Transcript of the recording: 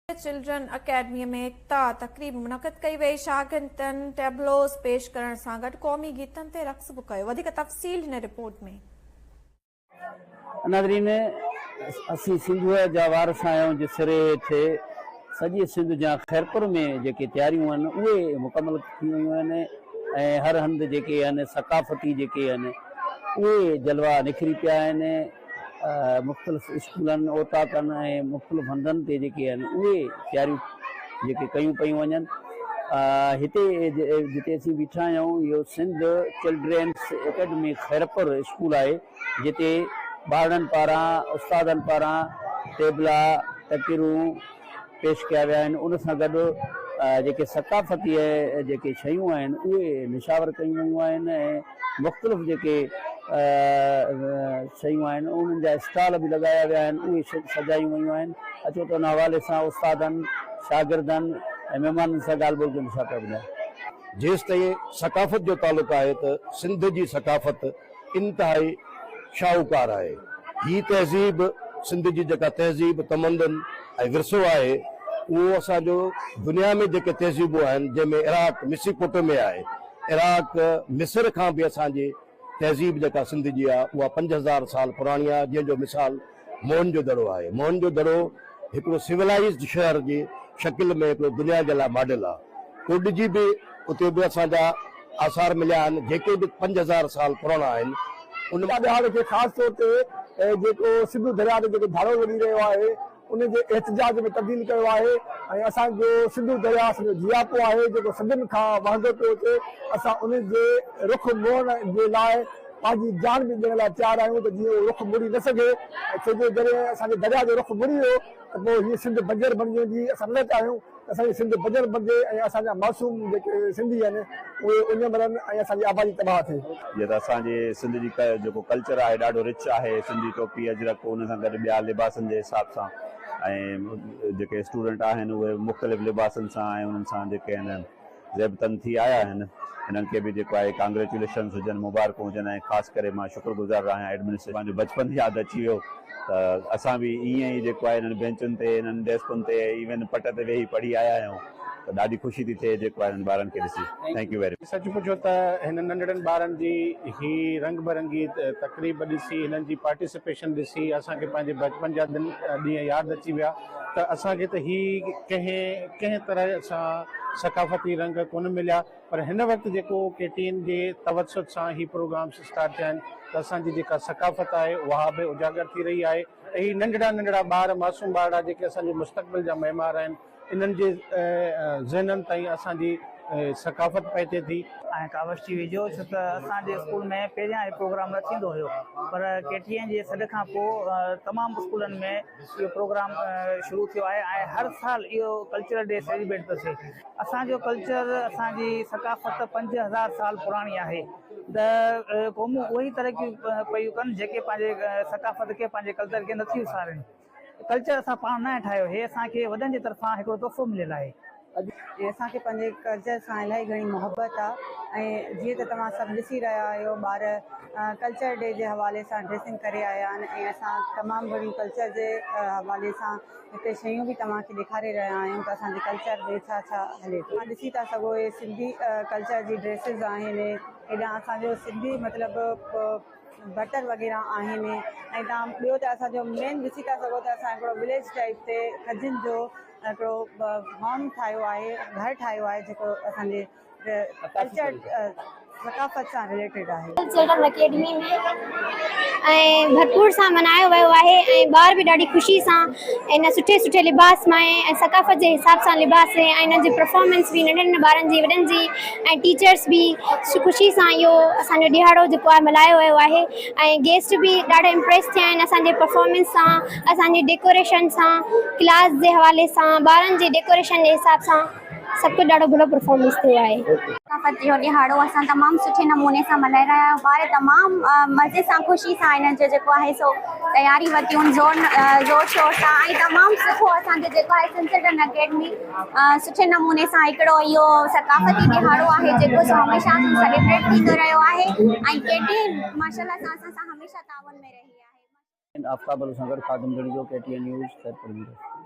Children academy ۾ ايڪتا تقريب منعقد ڪئي وئي، شاگردن ٽيبلوز پيش ڪرڻ سان گڏ قومي گيتن تي رقص به ڪيو، وڌيڪ تفصيل هن رپورٽ ۾. ناظرين اسين سنڌوء جا وارث آهيون جي سري هيٺ سڄي سنڌ جيان خيرپور ۾ جيڪي تياريون آهن اهي مڪمل ٿي ويون آهن ۽ هر هنڌ جيڪي آهن ثقافتي جيڪي آهن اهي جلوا نکري پيا آهن. مختلف اسڪولن، اوطاقن ۽ مختلف هنڌن تي جيڪي آهن اهي تياريون جيڪي ڪيون پيون وڃن. هتي جتي اسين بيٺا آهيون اهو Sindh children's academy Khairpur school آهي جتي ٻارڙن پاران استادن پاران ٽيبلا، تقريرون پيش ڪيا ويا آهن ان سان گڏ جيڪي ثقافتي جيڪي شيون آهن اهي نشاور ڪيون ويون آهن ۽ مختلف جيڪي شيون آهن انهن جا اسٽال به لڳايا ويا آهن اهي سجايون ويون آهن اچو ته ان حوالي سان استادن شاگردن ۽ مهمانن سان ڳالهه ٻولهه ڪندي ڇا پيا ٻڌايو. جيستائين ثقافت جو تعلق آهي ته سنڌ جي ثقافت انتهائي شاهوڪار آهي. هي تهذيب سنڌ جي جيڪا تهذيب، تمدن ۽ ورثو آهي اهو اسان جو دنيا ۾ جيڪي تهذيبون آهن جنهن ۾ عراق مسيپوٽيميا آهي عراق، مصر کان به اسان جي تهذيب جيڪا سنڌ جي آهي اها 5000 سال پراڻي آهي جنهن جو مثال موهن جو دڙو آهي. موهن جو دڙو هڪڙو سولائيزڊ شهر جي شڪل ۾ هڪڙو دنيا جي لاء ماڊل آهي. ڪوڏجي به اتي به اسان جا آثار مليا آهن جيڪي به 5000 سال پراڻا آهن. ان. ڏهاڙي کي خاص طور تي جيڪو سنڌو درياء تي جيڪو ڌاڙو لڳي رهيو آهي ان جي احتجاج ۾ تبديل ڪيو آهي ۽ اسان جو سنڌو درياء اسان جو جياپو آهي جيڪو صدين کان وهندو پيو اچي اسان ان جي رخ موڙڻ جي لاء پنهنجي جان به ڏيڻ لاء تيار آهيون ته جيئن اهو رخ مڙي نه سگهي ۽ ڇو جو جڏهن اسان جي درياء جو رخ مڙي ويو ته پوء هيء سنڌ بنجر بڻجي ويندي اسان نه ٿا چاهيون ته اسان جي سنڌ بنجر بڻجي ۽ اسان جا معصوم جيڪي سنڌي آهن اهي اڃ مرن ۽ اسان جي آبادي تباهه ٿئي. جيئن ته اسان جي سنڌ جي جيڪو ڪلچر آهي ڏاڍو رچ آهي سنڌي ٽوپي اجرڪ ان سان گڏ ٻيا لباسن جي حساب سان ۽ جيڪي اسٽوڊنٽ آهن اهي مختلف لباسن سان ۽ انهن سان جيڪي آهن زيب تن ٿي آيا آهن انهن کي به جيڪو آهي ڪانگريچوليشنز هجن مبارڪون هجن ۽ خاص ڪري مان شڪر گذار آهيان ايڊمنسٽريشن پنهنجو بچپن ياد اچي ويو ته اسان به ائين ئي جيڪو آهي انهن بينچن تي انهن ڊيسڪن تي ايون پٽ تي ويهي پڙهي آيا آهيون ته ڏاڍي خوشي ٿي ٿئي جيڪو آهي انهن ٻارن کي ڏسي thank you ويري. سچ پڇو ته هنن ننڍڙن ٻارن جي هي رنگ برنگي تقريب ڏسي هنن جي پارٽيسپيشن ڏسي اسان کي پنهنجي بچپن جا ڏينهن ياد اچي ويا ته اسان کي ته هي ڪنهن ڪنهن طرح سان ثقافتي رنگ ڪونه مليا پر هن وقت جيڪو ڪي ٽي اين جي توسط سان هي پروگرامس اسٽارٽ ٿيا آهن ته اسان جي جيڪا ثقافت آهي اها به اجاگر ٿي رهي آهي ۽ هي ننڍڙا ننڍڙا ٻار معصوم ٻارڙا جيڪي اسان جي مستقبل جا معمار آهن انهن جي ذهنن تائين اسان جي ثقافت پهچي ٿي. ۽ ڪاوش ٽي وي جو ڇو ته اسان جي اسڪول ۾ پهريان هي پروگرام نه ٿيندو هيو پر ڪي ٽي اين جي سڏ کان پوء تمام اسڪولن ۾ اهو پروگرام شروع ٿيو آهي ۽ هر سال اهو ڪلچرل ڊي سيليبريٽ پيو ٿئي اسان جو ڪلچر اسان جي ثقافت 5000 سال پراڻي آهي ته قومون اهي ئي ترقيون پيون ڪن جيڪي پنهنجي ثقافت کي پنهنجي ڪلچر کي نٿيون وسارين. ڪلچر اسان پاڻ ناهي ٺاهيو هي اسان کي وڏن جي طرفان هڪڙو تحفو مليل آهي. ۽ اسان کي پنهنجي ڪلچر سان الاهي گهڻي محبت آ ۽ جيئن ته توهان سڀ ڏسي رهيا آهيو ٻار ڪلچر ڊي جي حوالي سان ڊريسنگ ڪري آيا آهن ۽ اسان تمام گهڻيون ڪلچر جي حوالي سان هتي شيون به توهان کي ڏيکاري رهيا آهيون ته اسان جي ڪلچر ۾ ڇا ڇا هلي ٿو توهان ڏسي ٿا سگهو اهي سنڌي ڪلچر جي ڊريسز آهن هيڏانهن اسان جو سنڌي مطلب بٽر وغيره آهن ۽ تان ٻيو ته اسان جو مين ڏسي ٿا سگهو ته اسان هڪڙو وليج ٽائيپ تي کجين جو هڪڙو هوم ٺاهيو آهي گهر ٺاهيو آهي جيڪو اسان جي ڪلچر ثقافت سان رليٽيڊ آهي. چلڊرن اڪيڊمي ۾ ۽ ڀرپور سان ملهايو ويو آهي ۽ ٻار به ڏاڍي خوشي سان ان سٺي سٺي لباس ۾ ۽ ثقافت جي حساب سان لباس ۽ انهن جي پرفارمنس به ننڍن ننڍن ٻارن جي وڏن جي ۽ ٽيچرس به خوشي سان اهو اسان جو ڏهاڙو جيڪو آهي ملهايو ويو آهي ۽ گيسٽ به ڏاڍا امپريس ٿيا آهن اسان جي پرفارمنس سان اسان جي ڊيڪوريشن سان ڪلاس جي حوالي سان ٻارن جي ڊيڪوريشن جي حساب سان سڀ ڪجهه ڏاڍو ڀلو پرفارمنس ٿيو آهي. ثقافت جو ڏهاڙو اسان تمام سٺي نموني سان ملهائي رهيا آهيون ٻار تمام مزي سان خوشي سان ان جو جيڪو آهي سو تياري ورتيون زور زور شور سان ۽ تمام سٺو اسان جو جيڪو آهي سنڌ چلڊرن اڪيڊمي سٺي نموني سان هڪڙو اهو ثقافتي ڏهاڙو آهي جيڪو سو هميشه سان سيليبريٽ ٿيندو رهيو آهي ۽ ڪي ٽي اين ماشاء الله سان اسان سان هميشه تعاون ۾ رهي آهي. آفتاب علي سان گڏ Khadim Junejo, K T N news, Khairpur Mirs.